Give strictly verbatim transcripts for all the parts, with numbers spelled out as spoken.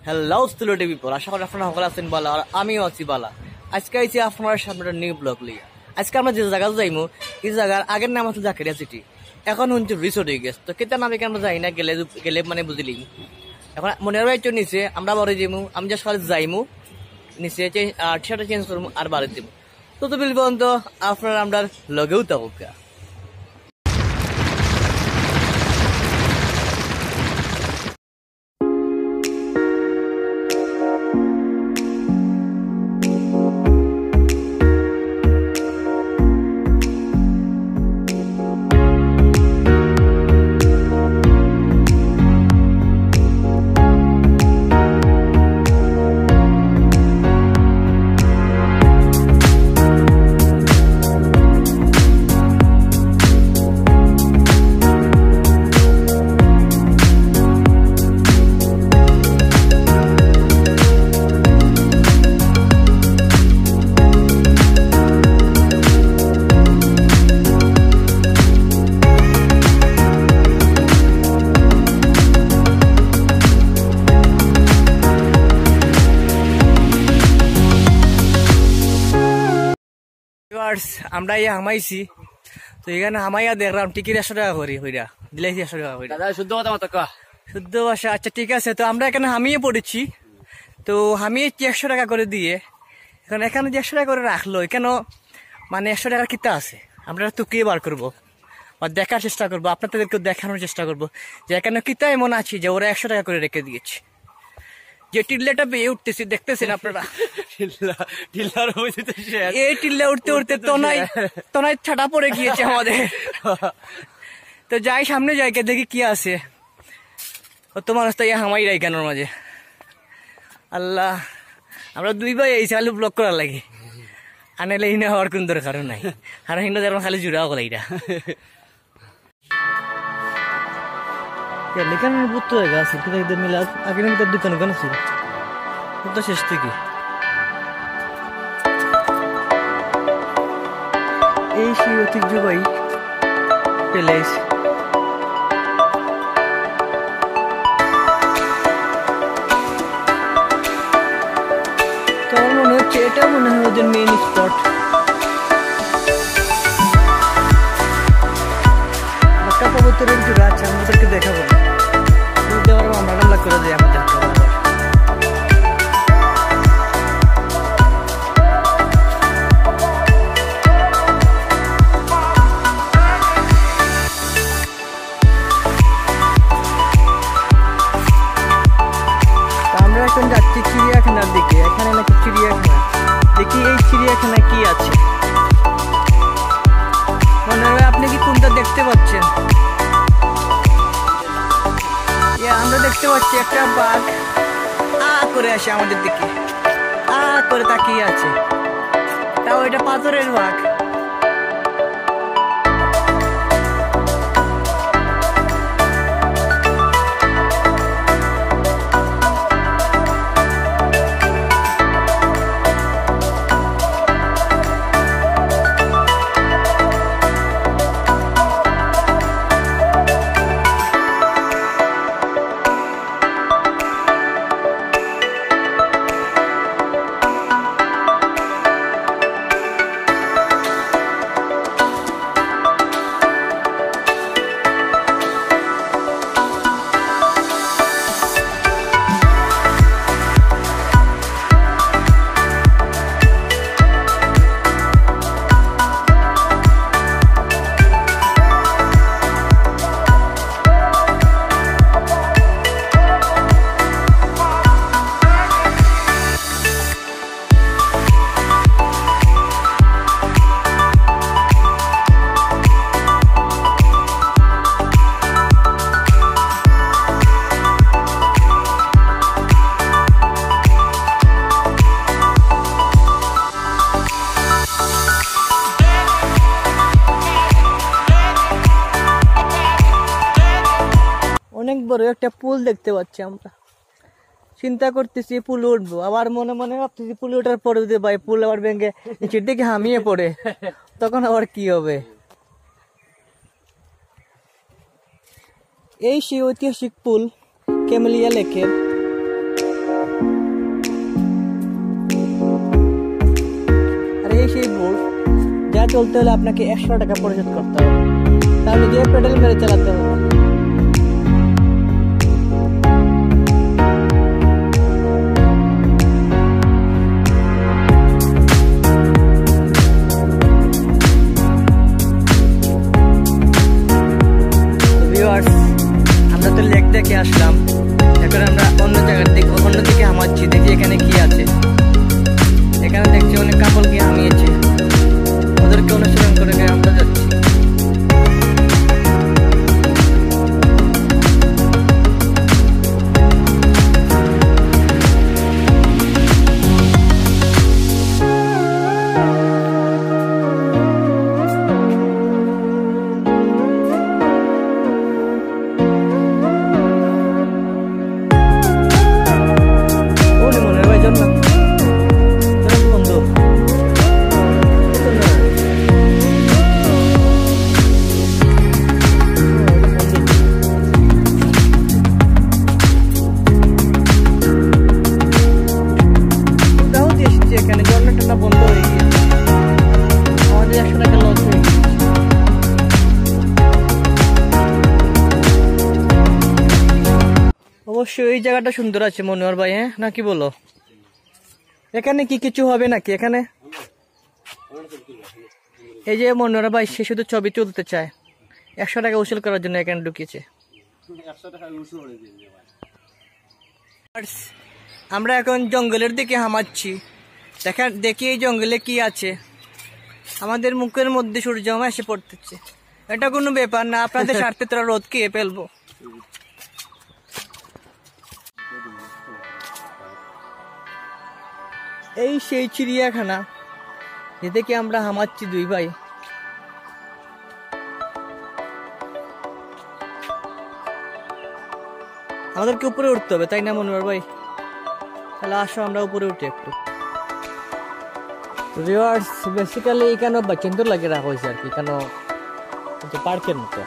হ্যালো, সিলেটি পিপল, আশা করি আপনারা সকলে আছেন ভালা, আর আমিও আছি ভালা। আজকে আইছি আপনারার সামনে একটা নিউ ব্লগ লইয়া। আজকে আমরা যে জাগাত যাইমু, ই জাগার আগের নাম আছিল জাকারিয়া সিটি, এখন হুনছি রিসোর্ট অই গেছে। তো কিতা নাম, ইখান আমরা জানি না, গেলে, গেলে মানে বুঝিলিমু। এখন মনির ভাই তো নিচে, আমরা বাড়ি যাইমু, আমি just খালি যাইমু নিচে, টি শার্ট চেঞ্জ করমু আর বাড়ি যাইমু। তো তো বিল পর্যন্ত আপনারা আমরার লগেউ থাকুক্কা। ভিউয়ার্স, আমরা ইয়া হামাইছি। তো ইখানো হামাইয়া দেখরাম টিকিট একশো টেকা করি কইরা, দিলাইছি একশো টেকা কইরা। দাদা, শুদ্ধ কথা মতো কও। শুদ্ধ ভাষা, আচ্ছা ঠিক আছে। তো আমরা ইখানো হামিয়ে পড়ছি, তো হামিয়ে একশো টেকা করি দিয়া, এখন ইখানো যে একশো টেকা করি রাখলো, ইখানো মানে একশো টেকার কিতা আছে, আমরা তুকিয়ে বার করবো বা দেখার চেষ্টা করবো, আপনাদেরকে দেখানোর চেষ্টা করবো যে ইখানো কিতা এমন আছে যে ওরা একশো টেকা করি রেখে দিয়েছে। যে টিল্লাটা বেয়ে উঠতেছে, দেখতেছেন আপনারা। টিল্লা, টিল্লার মধ্যে তো শেষ। এই টিল্লা উঠতে উঠতে উঠতে তো তনাই, শেষ। তনাই ছাটা পড়ে গিয়েছে আমাদের। তো যাই, সামনে যাই, কে দেখি কি আছে। ও তোমার রাস্তায় হামাই রাইখানোর মাঝে। আল্লাহ, আমরা দুই ভাই এই চালু ব্লগ করার লাগি, আনাইলে ইনো হওয়ার কোন দরকারও নাই। আর হিন্দু ধর্ম খালি জুড়া হকল এইটা। ইয়া, লেখানোর বুথ তো জায়গা আছে, কিন্তু একদম মিলা আগে না, কিন্তু দোকান ওখানে ছিল। ও তো শেষ থেকে। এই সেই ঐতিহ্যবাহী প্যালেস। তো আমার মনে হচ্ছে এটা মনে হয় ওদের মেইন স্পট। মক্কা কবুতরের জোড়া আছে, আমি ওদেরকে দেখাবো না। বুঝতে পারবো আমরা রান্না করে দিই আমাদের খাবার। তো আমরা এখন যাচ্ছি চিড়িয়াখানার দিকে। এখানে নাকি চিড়িয়াখানা, দেখি এই চিড়িয়াখানা কি আছে। মনে হয় আপনি কি কোনটা দেখতে পাচ্ছেন? ইয়া, আমরা দেখতে পাচ্ছি একটা বাঘ আ করে আসে আমাদের দিকে, আ করে তাকিয়ে আছে। তাও এটা পাথরের বাঘ। অনেক বড় একটা পুল দেখতে পাচ্ছি আমরা। চিন্তা করতেছি পুল উঠবো, আবার মনে মনে ভাবতেছি পুল উঠার পরে যদি ভাই পুল আবার ভেঙে নিচের দিকে হামিয়ে পড়ে, তখন আবার কি হবে? এই সেই ঐতিহাসিক পুল ক্যামেলিয়া লেকের। চলতে হলে আপনাকে একশো টাকা পরিশোধ করতে হবে, তাহলে গিয়ে প্যাডেল মেরে চালাতে হবে। ভিউয়ার্স, আমরা তো লেক দেখে আসলাম, এখন আমরা অন্য জায়গার দিকে, অন্যদিকে হামাচ্ছি, দেখি এখানে কি আছে। এখানে দেখছি অনেক কাপলকে হামিয়েছে, ওদেরকে অনুসরণ করে আমরা যাচ্ছি। অবশ্য এই জায়গাটা সুন্দর আছে মনোয়ার ভাই, হ্যাঁ, নাকি বলো? এখানে কি কিছু হবে নাকি এখানে? এই যে মনোয়ার ভাই, সে শুধু ছবি তুলতে চায়, একশো টাকা উসুল করার জন্য এখানে ঢুকিয়েছে। আমরা এখন জঙ্গলের দিকে হামাচ্ছি। দেখা, দেখি এই জঙ্গলে কি আছে। আমাদের মুখের মধ্যে সূর্য মামা এসে পড়তেছে। এটা কোনো ব্যাপার না, আপনাদের স্বার্থে তোরা রোদ খেয়ে ফেলবো। এই সেই চিড়িয়াখানা, যেদিকে আমরা হামাচ্ছি দুই ভাই। আমাদেরকে উপরে উঠতে হবে, তাই না মনোয়ার ভাই? তাহলে আসো, আমরা উপরে উঠি একটু। ভিউয়ার্স, বেসিক্যালি এখানে বাচ্চাদের লাগি রাখা হয়েছে আর কি, এখানে পার্কের মতো।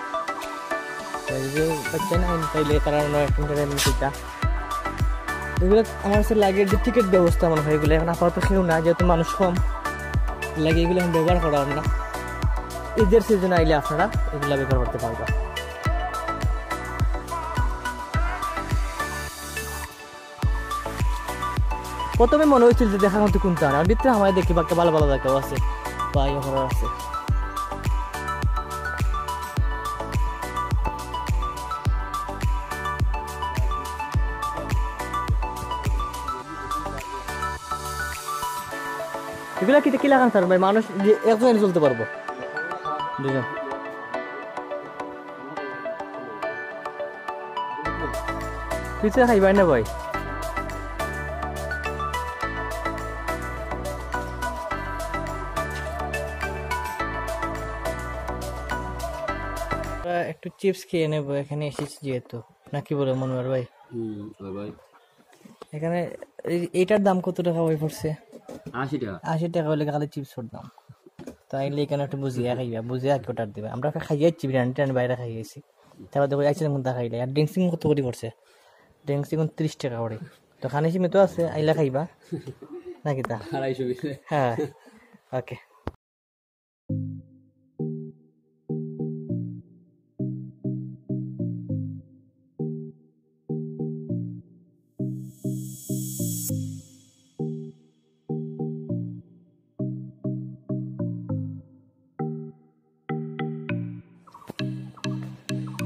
তো এই যে বাচ্চা না, তাইলে তারা অন্য একটা এন্টারটেইনমেন্ট এটা। এগুলো আমার কাছে লাগে যে টিকিট ব্যবস্থা মনে হয় এগুলো, এখন আপাতত কেউ না, যেহেতু মানুষ কম, লাগে এগুলো এখন ব্যবহার করা হয় না। ঈদের সিজন আইলে আপনারা এগুলো ব্যবহার করতে পারবেন। প্রথমে মনে হয়েছিল যে দেখার মতো কোনটা, আর ভিতরে আমার দেখি বাক্কা ভালো ভালো জায়গাও আছে, বা ইয়ে করা আছে। এগুলা কিতা, কি লাগান স্যার? ভাই, মানুষ যে একজন চলতে পারবো, দুজন। তুই তো খাইবাই না ভাই। আমরা একটু চিপস খেয়ে নেবো, এখানে এসেছি যেহেতু, নাকি বলে মনোয়ার ভাই? হুম, ভাই। এখানে এই, এইটার দাম কত টাকা হয়ে পড়ছে? আশি টাকা। আশি টাকা হলে খালি চিপসর দাম। তাইলে এখানে একটু বুঝিয়া খাইবা, বুঝিয়া কি অর্ডার দিবা। আমরা খাইয়া যাচ্ছি, বিরিয়ানি টিরিয়ানি বাইরে খাইয়া গেছি। তারপর দেখো, আইসক্রিম কোনটা খাইলে, আর ড্রিঙ্কস কোন কত করি পড়ছে? ড্রিঙ্কস কোন তিরিশ টাকা করে। তো খানি সীমিত আছে, আইলা খাইবা। নাকি তা? আড়াইশো বিশ। হ্যাঁ, ওকে।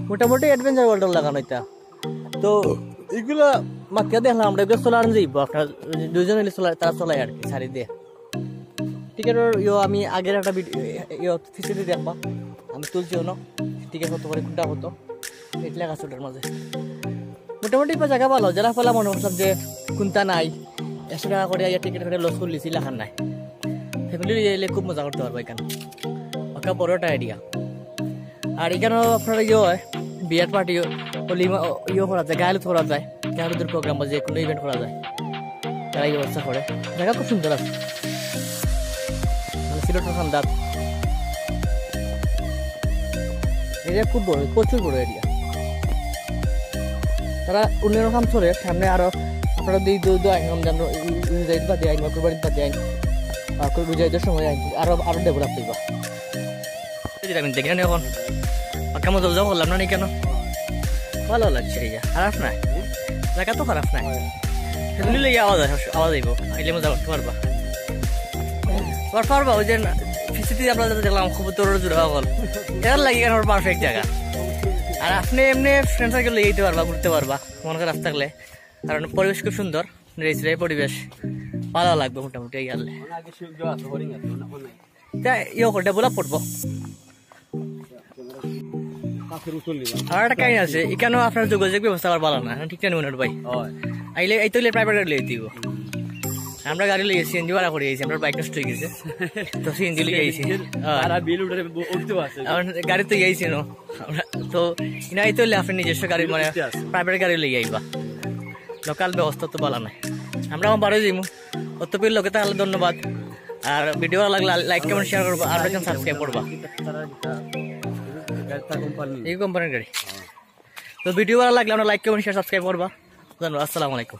মোটামুটি অ্যাডভেঞ্চার ওয়ার্ল্ড লাগানো এটা। তো এগুলা মাতিয়া দেখলাম আমরা, এগুলো চলার যাইব আপনার, দুইজন হইলে চলায়, তারা চলায় আর কি, সারি দিয়ে। টিকিটর ইয়ো আমি আগের একটা ভিডিও, ইয়ো ফিসিতে দেখবা, আমি তুলছি অন্য টিকিট কত করে, কোনটা কত, এটা লেখা আছে ওটার মাঝে। মোটামুটি বা জায়গা ভালো, যারা পয়লা মনে করছিলাম যে কোনটা নাই, একশো টাকা করে আইয়া টিকিট করে লস করলিছি, লাখান নাই। ফ্যামিলি নিয়ে এলে খুব মজা করতে পারবো এখানে। পাক্কা বড় একটা আইডিয়া। আর এখানেও আপনারা ইয়ে হয়, বিয়ার পার্টি, অলিমা, ইয়ে করা যায়, গায়ে হলুদ করা যায়, গায়ে হলুদের প্রোগ্রাম বা যে কোনো ইভেন্ট করা যায়। তারা এই ব্যবস্থা করে। জায়গা খুব সুন্দর আছে, মানে সিলেটের খান্দাত। এরিয়া খুব বড়, প্রচুর বড় এরিয়া। তারা উন্নয়ন কাম চলে, সামনে আরো আপনারা দুই, দুই, দুই আইন, রমজান, ঈদ বাদে আইন, অক্টোবর ঈদ বাদে আইন। আর করে বুঝাইতে সময় আইন, আরো, আরো ডেভেলপ হইবা। এই যে আমি দেখি না এখন, পাক্কা মতো যাও করলাম না, নি কেন? ভালো লাগছে, এই যে খারাপ নাই, জায়গা তো খারাপ নাই। ফ্যামিলি লইয়া আওয়া যায়, আওয়া যাইব, আইলে মজা করতে পারবা। আবার পারবা, ওই যে না, ফিসিতে আমরা যেটা দেখলাম, কবুতরের জোড়া হল, এর লাগি এখানে পারফেক্ট জায়গা। আর আপনি এমনি ফ্রেন্ড সার্কেল লইয়া যেতে পারবা, ঘুরতে পারবা, মন খারাপ থাকলে, কারণ পরিবেশ খুব সুন্দর, ন্যাচারাল পরিবেশ, ভালো লাগবে মোটামুটি এই গেলে। তা ইয়ে করে ডেভেলপ করবো। আর একটা কাহিনী আছে, এখানেও আপনার যোগাযোগ ব্যবস্থা আবার ভালো না, ঠিক না মনে ভাই? আইলে এই তো প্রাইভেট গাড়ি লইতে দিব। আমরা গাড়ি লইয়া সিএনজি ভাড়া করে আইছি, আমরা বাইক নষ্ট হয়ে গেছে, তো সিএনজি লইয়া আইছি। হ্যাঁ। তারা বিল উঠে উঠতেও আছে। এখন গাড়ি তো আইছি না আমরা, তো ইনাই তো আপনি নিজস্ব গাড়ি মানে ঠিক আছে। প্রাইভেট গাড়ি লইয়া আইবা, লোকাল ব্যবস্থা তো ভালো নাই। আমরা আমার বাড়ি যাইমু, অতপির লোকে তাহলে ধন্যবাদ। আর ভিডিও ভালো লাগলে লাইক কমেন্ট শেয়ার করবা, আর একজন সাবস্ক্রাইব করবা। এই কোম্পানির গাড়ি। তো ভিডিও ভালো লাগলে আমরা লাইক কমেন্ট শেয়ার সাবস্ক্রাইব করবা। ধন্যবাদ, আসসালামু আলাইকুম।